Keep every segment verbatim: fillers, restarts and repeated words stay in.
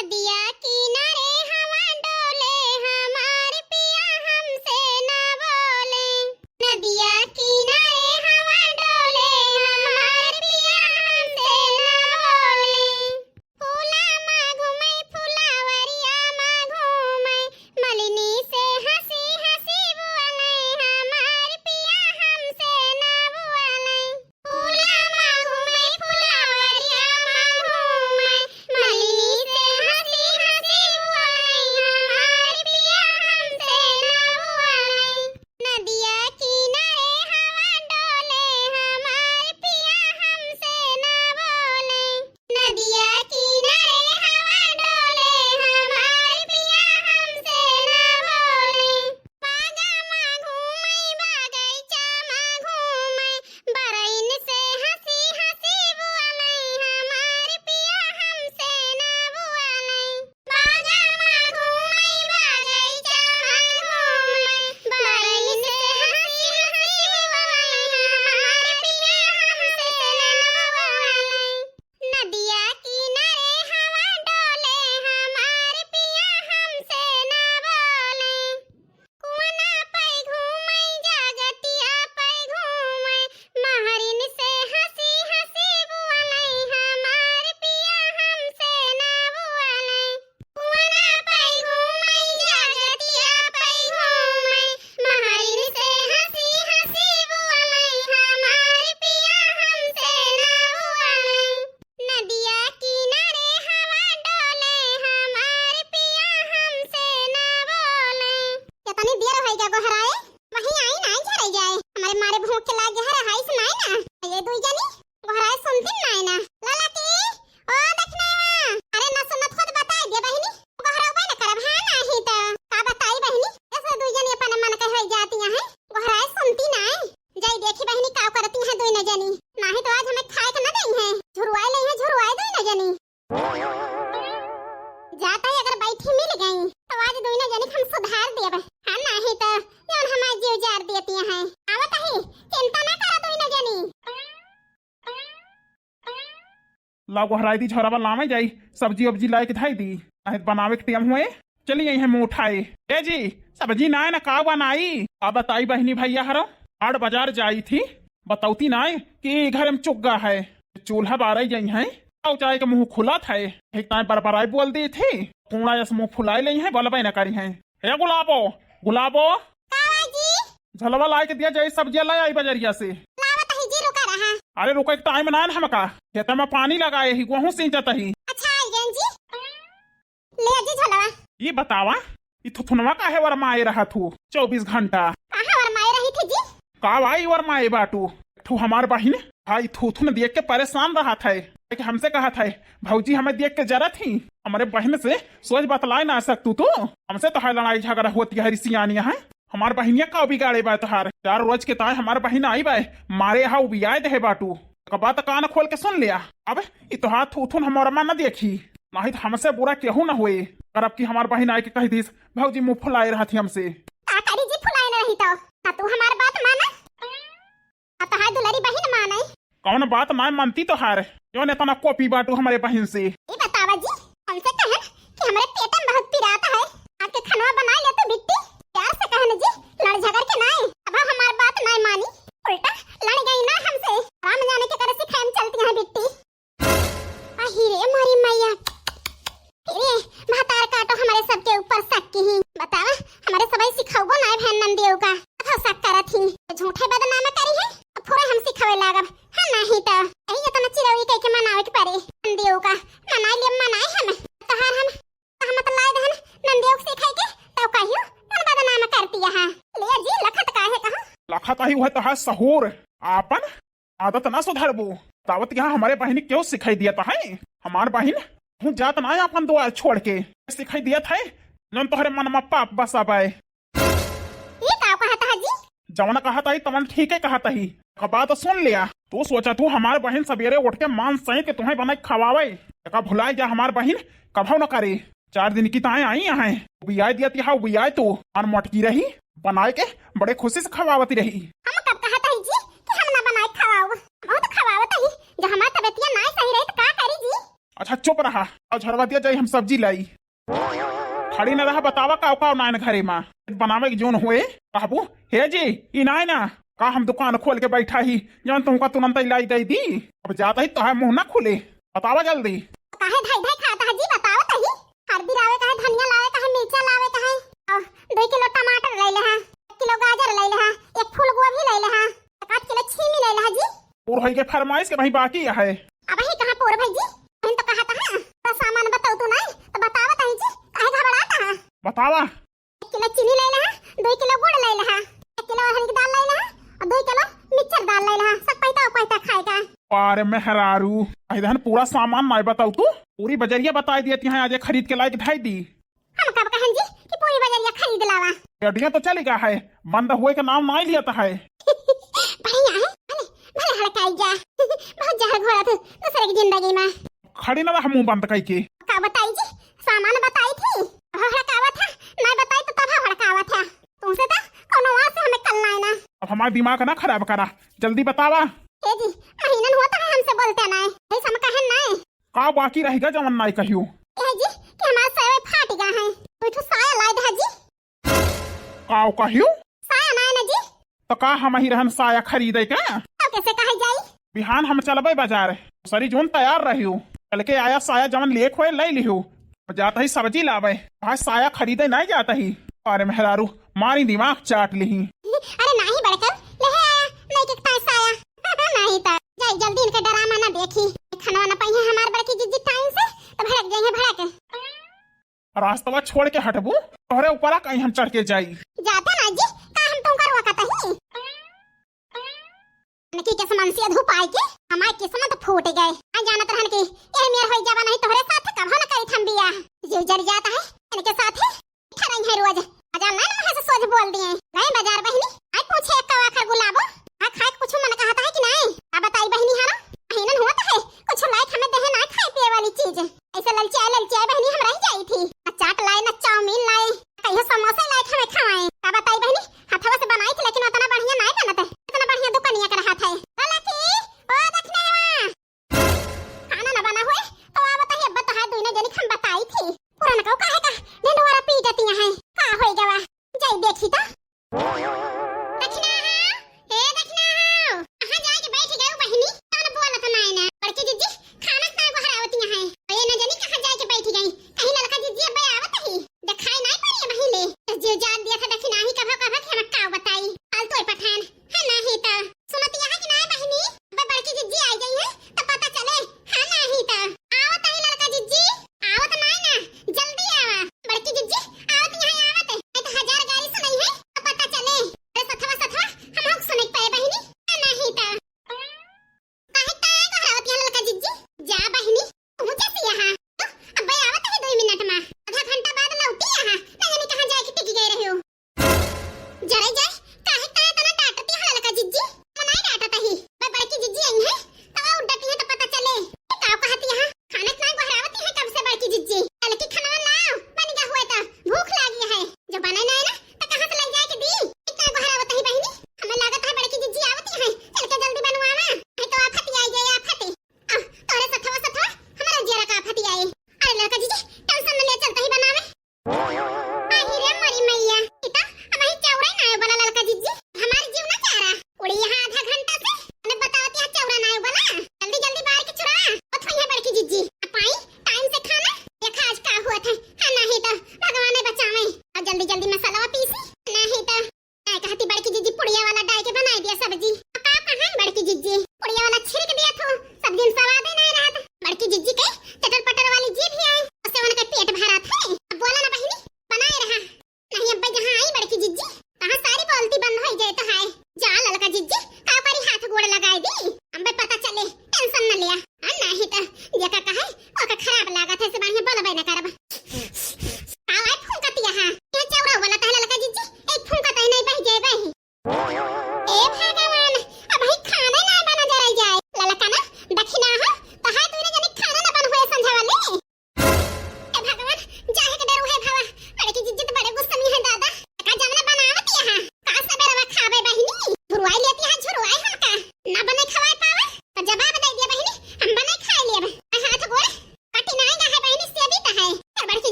नदिया किनारे हवा डोले, हमार पिया हमसे ना बोले। नदिया किनारे हवा डोले, हमार पिया हमसे ना बोले। फूला मा घूमे, फुलावरिया मा घूमे, मलिनी से हंसी हंसी बोले, हमार पिया हमसे ना बोले। फूला मा घूमे, फुलावरिया मा घूमे, मलिनी से हंसी हंसी बोले, हमार पिया हमसे ना बोले। नदिया किनारे हवा डोले, हमार पिया हमसे ना बोले। नदिया किनारे हवा डोले, हमार पिया हमसे ना बोले। बागा मा घूमे, बगैचा मा घूमे, बरइन से हंसी हंसी बोले, हमार पिया हमसे ना बोले। बागा मा घूमे, बगैचा मा घूमे, बरइन से हंसी हंसी बोले, हमार पिया हमसे ना बोले। नदिया किनारे हवा डोले, हमार पिया हमसे ना बोले। कुआना पे घूमे, जगतिया पे घूमे, महरिन से हंसी हंसी बोले, हमार पिया हमसे ना बोले। कुआना पे घूमे, जगतिया पे घूमे, महरिन से हंसी हंसी बोले, हमार पिया हमसे ना बोले। नदिया किनारे हवा डोले, हमार पिया हमसे ना बोले। केतनी देर होइगा गोहराए, वहीं आई नाई झरे जाए। हमरे मारे भूख के लाग गया है, रहाइस नाई ना। ये दुई जनी गोहराए सुनती नाई ना। ललकी, ओ दखिनवा, अरे ना सुनत हो तो बताई दे बहिनी, गोहराउबे न करब, हाँ नाही तो। का बताई बहिनी, ऐसे दुई जनी अपने मन के होई जाती हैं, गोहराए सुनती नाई। जाई देखी बहिनी का करती हैं दुई न जनी, नाही तो आज हमें खाए के न देई हैं, झुरवाए लेई हैं, झुरवाए दुई न जनी। जाता है, अगर बैठी मिल गई तो आज दुई न जनी हम सुधार देब। हाँ, नाही तो जौन हमार जीव जार देती हैं। आवत ही, चिंता ना करा दुई न जनी। ला गोहराई दी, झोरावा लावे जाई, सब्जी उब्जी लाए के धाई दी, नाही तो बनावे के टेम हुए। चली आई है मुंह उठाए। ए जी, सब्जी नाय ना का बनाई? अब बताई बहिनी भैया हरो, हाट बाजार जाई थी, बतौती नाय कि घर में चुग्गा है, चूल्हा बारई जाई है, औ जाए के मुंह खुलत है, एक ताए बरबराई बोल दी थी, कूड़ा यस मुंह फुलाई लेई है, बोलबे न करी है। ए गुलाबो, गुलाबो। का बा जी? झलवा लाए के दिया जाई, सब्जिया ले आई बजरिया से। लावत ही जी, रुका रहा। अरे रुके के टाइम ना न हमका, खेत में पानी लगाए ही, गेहूं सींचत ही। अच्छा, आई गए जी। ले जी झलवा। ये बतावा, ई थुथुनवा काहे वरमाए रहत हू चउबीस घंटा? कहाँ वरमाए रही थी जी? का भाई वरमाए बाटू? ठू हमार बहिन, भाई थुथुन देख के परेशान रहत है, कि हमसे कहत है, "भौजी हमें देख के जरत ही, हमरे बहिन से सोच बतलाए ना सकतू तू, हमसे तो है लड़ाई झगड़ा होती है, रिसियानी है।" हमार बहिनिया का बिगाड़े बा तोहार? चार रोज के ताए हमार बहिन आई बा, मारे हा उबियाए देहे बाटू। एक बात कान खोल के सुन लिया, अब ई तोहार थूथुन हमार माँ न देखी, नाही तो हमसे बुरा केहू न होए। अगर अब की हमार बहिन आए के कह दीस, "भौजी मुंह फुलाए रहत ही हमसे।" का करी जी, फुलाए न रही तो? ना तू हमार बात माना, आ तोहार दुलारी बहिन माने। कौन बात ना मानती तोहार? क्यों इतना कॉपी बाटू हमारे बहिन से? ई बतावा जी, हमसे कहन कि हमरे पेट में बहुत पिरात है, आके खनवा बना ले तू बिट्टी। प्यार से कहन जी, लड़ झगड़ के नाय। अब हमार बात नाय मानी, उल्टा लड़ गई ना हमसे। राम जाने के करे सिखाए में चलती है बिट्टी। अही रे मोरी मैया, फिर ये भतार काटो हमारे सबके ऊपर शक की ही। बतावा, हमारे सबई सिखौबो नाय भैन नंदियो का, कथो शक करत ही। झूठे बदनाम करी है, अब पूरा हम सिखावे लागब। हाँ, नाही तो यही इतना चिरौरी कह के मनावे के पड़े। नंदियो का मनाई ले, मनाई हम। तोहार हम, हम तो लाए दहन नंदियो के सिखाई के, तो कहियो कौन बदनाम करती है। ले जी, लखत काहे कहा? लखत ही वह तो है सहूर। आपन आदत ना सुधरबू। तावत यहाँ हमारे बहिन क्यों सिखाई दिया था है? हमार बहिन, हूँ जात ना है अपन द्वार छोड़ के। सिखाई दिया था है, जौन तोहरे मन में पाप बसा बाय। ये का कहत है जी? जवन कहत ही, तवन ठीक है कहत ही। एक बात सुन लिया, तू सोचा तू हमार बहिन सवेरे उठ के मान सहित के तुम्हें बनाई खवावे। एका भुलाए जा हमार बहिन, कभो न करे। चार दिन की ताए आई यहाँ, उबियाए दिया तिहा, उबियाए तू, और मटकी रही, बनाए के बड़े खुशी से खवावती रही। हम कब कहत ही जी कि हम ना बनाए खवाओ? बहुत खवावत ही, जो हमार तबियतिया ना सही रही तो का करी जी? अच्छा चुप रहा, अउ झरवा दिया जाई, हम सब्जी लाई। खड़ी न रहा, बतावा का का नाइन घरे मा बनावे के जोन होए। कहबू, "हे जी, ई नाय ना, का हम दुकान खोल के बैठा ही, जौन तुमका तुरंत ही लाई दे दी?" अब जात ही तोहार मुंह ना खुले, बतावा जल्दी। काहे धाई धाई खाता है जी, बतावा तही। हल्दी लावे कहे, धनिया लावे कहे, मिर्चा लावे कहे, अउ दुई किलो टमाटर लैले हा, एक किलो गाजर लैले हा, एक फूल गोभी लैले हा, एक आध किलो छीमी लैले हा जी। पूर होई के फरमाइश के भाई बाकी है। अबही कहाँ पूर भाई जी? हम तो कहा था, हाँ, तो सामान बताओ तू नहीं, तो बतावा तही जी, काहे घबराता है? बतावा। एक किलो चीनी लैले हा, दुई किलो गुड़ लैले हा, एक किलो अरहर की दाल लैले हा, अउ दुई किलो मिक्सचर दाल लैले हा, सब पैता पैता खाएगा। अरे मेहरारू, अहिदहन पूरा सामान नाय बताऊ तू, पूरी बजरिया बताई दिया तिहाँ आज खरीद के लाइक धाई दी। हम कब कहन जी कि पूरी बजरिया खरीद लावा? गड्डियाँ तो चली गा है, बंद हुए का नाम नाय लिया है। बढ़िया है, भले, भले हड़काई जा। बहुत जहर घोड़ा तू दूसरे की जिंदगी मा। खड़ी ना रह मुंह बंद कई के। का बताई जी, सामान बताई थी, हड़कावा था, नाय बताई तो तब हड़कावा था। तुमसे तो कोनो वार से हमें कल नाय ना। अब हमार दिमाग ना खराब करा, जल्दी बतावा। ए जी, महीनन हुआ तो है हमसे बोलते नाय, ऐसा हम कहन नाय। का बाकी रह गा जवन नाय कहियो? ए जी, कि हमार साया फाट गा है, कोई ठो साया लाए दे जी। का कहियो? साया नाय ना जी। तो का हम ही रहन साया खरीदे का? तो कैसे कहे जाई? बिहान हम चलबे बाजार, सरी जोन तैयार रहियो, चल के आया साया जवन लिए खोए ले लियो। जात ही सब्जी लावे, भाई साया खरीदे नाय जात ही। अरे मेहरारू, मारी दिमाग चाट लिही। अरे नाही बड़कन, ले आया, नहीं के ताय साया। नहीं तो जाई जल्दी इनके डरामा ना देखी, खाना ना पाई है हमार बड़की जिज्जी टाइम से, तो भड़क जाई है भड़क। रास्तवा छोड़ के हटबू, तोहरे ऊपरा कहीं हम चढ़ के जाई। जाते ना जी, का हम तुमका रोकत ही? अनकी के समन से धुपाई के हमार किस्मत फूट गए। आ जानत रहन कि यह मेर होई जावा नहीं तोहरे साथ कभो न करी थम बिया। जीव जर जाता है इनके साथ ही ठहराई है रोज। बाजार ना मुँह से सोच बोल दिए। गए बाजार बहिनी, आई पूछे एक कवा खर गुलाबो। आ खाए के कुछ मन कहता है कि नहीं? आ बताई बहिनी हमारा, महीनन हुआ तो है, कुछ लायक हमें देहे ना खाए पिए वाली चीज। ऐसे ललचाए ललचाए बहिनी हम रह जाई थी। ना चाट लाए, ना चाउमीन लाए, कहियो समोसा लाए के हमें खवाए। का बताई बहिनी, हथवा से बनाई थी लेकिन उतना बढ़िया नाय बनत है, इतना बढ़िया दुकानिया के रहत है। बोला कि, "ओ दखिनवा, खाना ना बना हुए तो आवत है, अब तो है दुइने जनी हम बताई थी। पुरनका काहे का ढिंढोरा पीटतिया है, का होई गवा, जाई देखी तो।" दखिनहा, ए दखिनहा, कहाँ जाए के बैठ गए बहिनी? कौन बोलत नाय ना? बड़की जिज्जी खाना ना गोहरावतिया है। ए न जानी कहाँ जाए के बैठ गई। कहीं ललका जिज्जी अबे आवत ही। देखाई नाय पड़ी पहिले। तो जीव जान दिया था दखिनहा ही कभो कभो के हम का बताई। फालतू है पठान। है नाही तो। सुनतिया है कि नाय बहिनी? अबे बड़की जिज्जी आई गई है तो पता चले। है नाही तो। आवत ही ललका जिज्जी। आवत नाय ना। जल्दी आवा।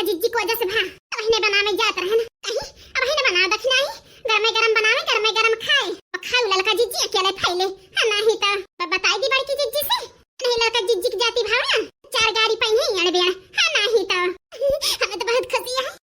जिज्जी को वजह से भा। अब हिने बनावे जात रहे ना। अही, अब हिने बनावे दखिनाई। गरमे गरम बनावे, गरमे गरम खाए। अब खाऊ ललका जिज्जी अकेले फैले। हाँ, नाही तो ब-, बताई दी बड़की जिज्जी से। नहीं ललका जिज्जी की जाती भाव ना। चार गाड़ी पई है अड़बेड़ा। हाँ, नाही तो। हमें तो बहुत खुशी है।